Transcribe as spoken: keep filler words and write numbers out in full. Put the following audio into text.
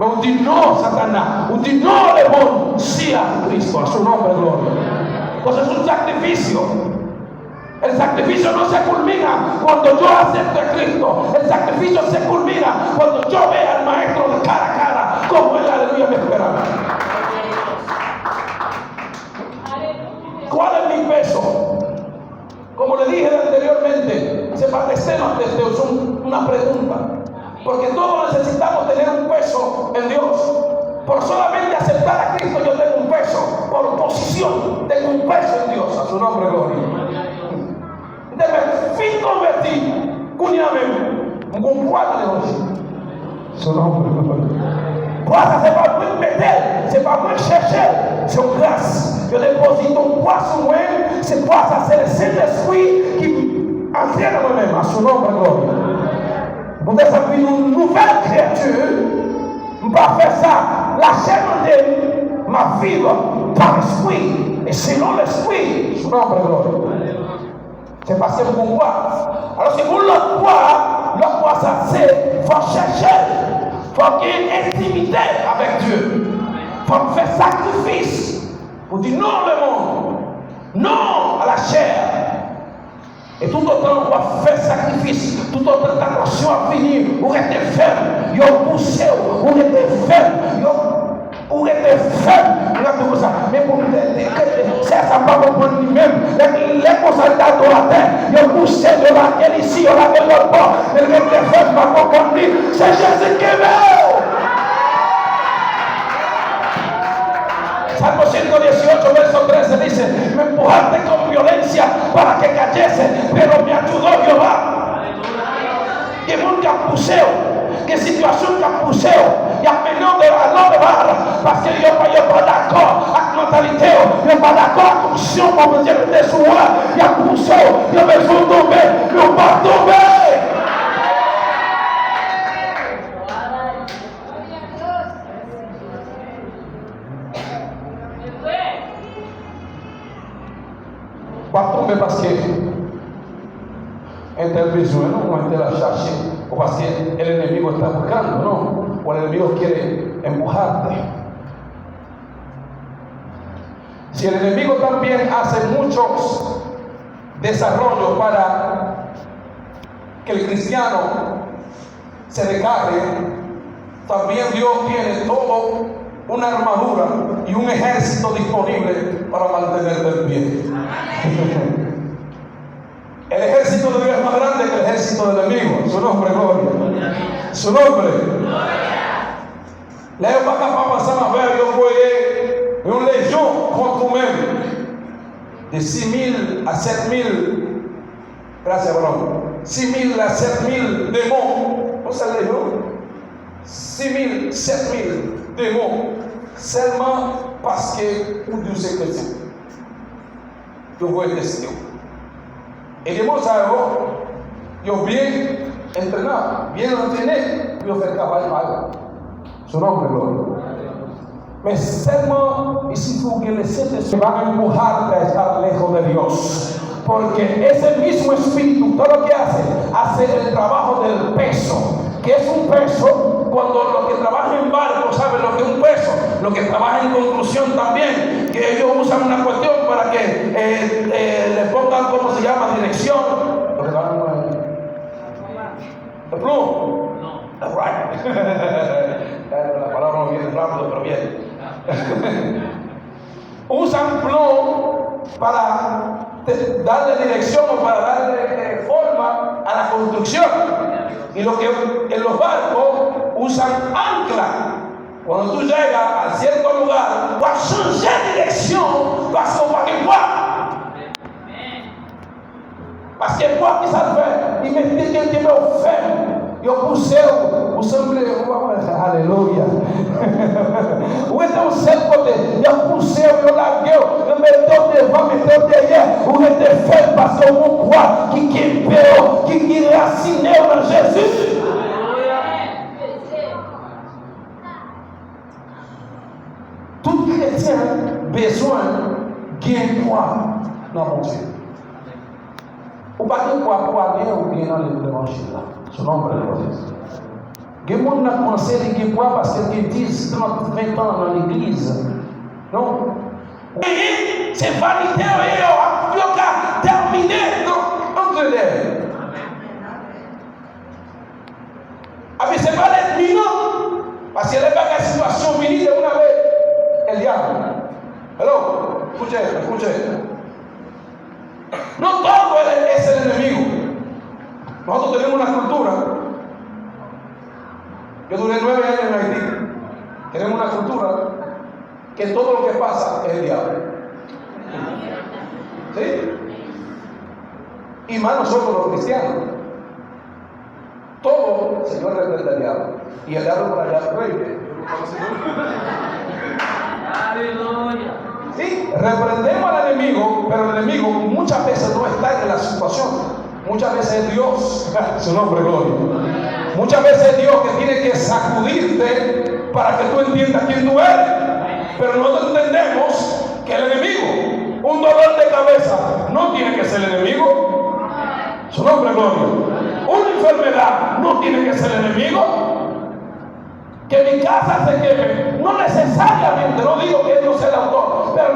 Ou di non, Satanás. Ou di non, lemond, sí a Cristo, a su nombre, gloria. Entonces, un sacrificio. El sacrificio no se culmina cuando yo acepto a Cristo. El sacrificio se culmina cuando yo vea al Maestro de cara a cara, como Él, aleluya, me esperaba. ¿Cuál es mi peso? Como le dije anteriormente, se pa teste, no teste, es un- una pregunta. Porque todos necesitamos tener un peso en Dios. Por solamente aceptar a Cristo yo tengo un peso. Por posición tengo un peso en Dios. A su nombre, gloria. Demen fin konvèti, kounye a menm, m gon pwa nan levanjil. Pwa sa se pa mwen k mete l, se pa mwen k chèche l, se yon gras. Yo depozite yon pwa sou mwen, se pwa sa se Sentespri ki antre nan mwen menm, a su nombre, gloria. Mwen sa vin yon nouvèl kreyati, m pa fè sa lachè mande m, m ap viv pa lespri e selon lespri, a su nombre, gloria. Se paske m gon pwa. Alò, se pou lòt pwa, lòt pwa sa se, fò chèche l. Fò gen entimite avèk Dye. Fò m fè sakrifis pou di non lemond, non a la chè. E toutotan w ap fè sakrifis, toutotan tantasyon ap vini, ou rete fèm, yo pouse w, ou rete fèm, yo Ou rete fèm, ou rete konsa. Men pou m te, te, te, sè sa m pa konprann li menm. Lè, lè konsa l ta do atè, yo pouse l, yo lage l isi, yo lage l lòt bò. Men l rete fèm, m pa konprann li. Se Jezi k kenbe w. Salmo ciento dieciocho, verso trece dice, me empujaste con violencia para que cayese, pero me ayudó Jehová. Gen moun k ap pouse w, gen sitiyasyon k ap pouse w, y ap mennen w de a lòt bar, paske yo pa, yo pa dakò ak mantalite w, yo pa dakò ak onksyon Bondye mete sou ou a, y ap pouse w, yo bezwen w tonbe, men w p ap tonbe. W ap tonbe paske entèl bezwen, non, ou entèl ap chache, o paske el enemigo está buscando, non, o el enemigo quiere empujarte. Si el enemigo también hace muchos desarrollos para que el cristiano se descargue, también Dios tiene todo una armadura y un ejército disponible para mantenerte en pie. El ejército de Dios es más grande que el ejército del enemigo. Su nombre, gloria. Su nombre. Lè yo pa kapab ansanm avè w, yo voye yon lejyon kont ou menm. De sis mil a sèt mil, gracias, varón. Sis mil a sèt mil demon. Yon sèl lejyon. Sis mil, sèt mil demon. Sèlman paske ou di w se kretyen. Yo voye teste w. E demon sa yo, yo byen entrenan, byen antrene pou yo fè travay pa yo. Su nombre, gloria. Men sèlman, y si tú tienes el Espíritu, va a empujarte a estar lejos de Dios. Porque ese mismo espíritu, todo lo que hace, hace el trabajo del peso. ¿Qué es un peso? Cuando los que trabajan en barco saben lo que es un peso, los que trabajan en construcción también, que ellos usan una cuestión para que eh, eh, le pongan, ¿cómo se llama? Dirección. Lo que van a poner. ¿De plomb? That's right. La palabra no viene rápido, pero bien. Usan plomb para te- darle dirección o para darle eh, forma a la construcción. Y lo que en los barcos usan ancla. Cuando tú llegas a cierto lugar, w ap chanje direksyon paske w pa gen pwa. Paske pwa ki sa l fè? Li mete, li kenbe w fèm. Yo pouse w, ou sanble, ou pa wè, alelouya. Ou rete yon sèl kote, y ap pouse w, yo lage w, yo mete w devan, mete w dèyè, ou rete fèm paske w gon pwa ki kenbe w, ki, ki rasine w nan Jezi. Tout kretyen bezwen gen pwa nan Bondye. Ou pa gen pwa pou ale ou gen nan levanjil la. Sou non de Jezi. Gen moun nan panse li gen pwa paske l gen dis, trant, ven tan nan legliz. Non. Genyen, se vanite yo ye, yo, yo ka tèmine. Non, antre dèyè. Api se pa lènmi, non. Paske lè bagay sitiyasyon vini, se moun ap Eliab. Hello, escuche, escuche. No todo es el enemigo. Nosotros tenemos una cultura. Yo duré nueve años en Haití. Tenemos una cultura que todo lo que pasa es el diablo. ¿Sí? Y más nosotros los cristianos. Todo, Señor, reprenda al diablo. Y el diablo por allá, rey. Aleluya. Sí, reprendemos al enemigo, pero el enemigo muchas veces no está en la situación. Muchas veces es Dios, su nombre, gloria. Muchas veces es Dios que tiene que sacudirte para que tú entiendas quién tú eres. Pero nosotros entendemos que el enemigo, un dolor de cabeza, no tiene que ser el enemigo. Su nombre, gloria. Una enfermedad no tiene que ser el enemigo. Que mi casa se queme, no necesariamente, no digo que yo sea el autor, pero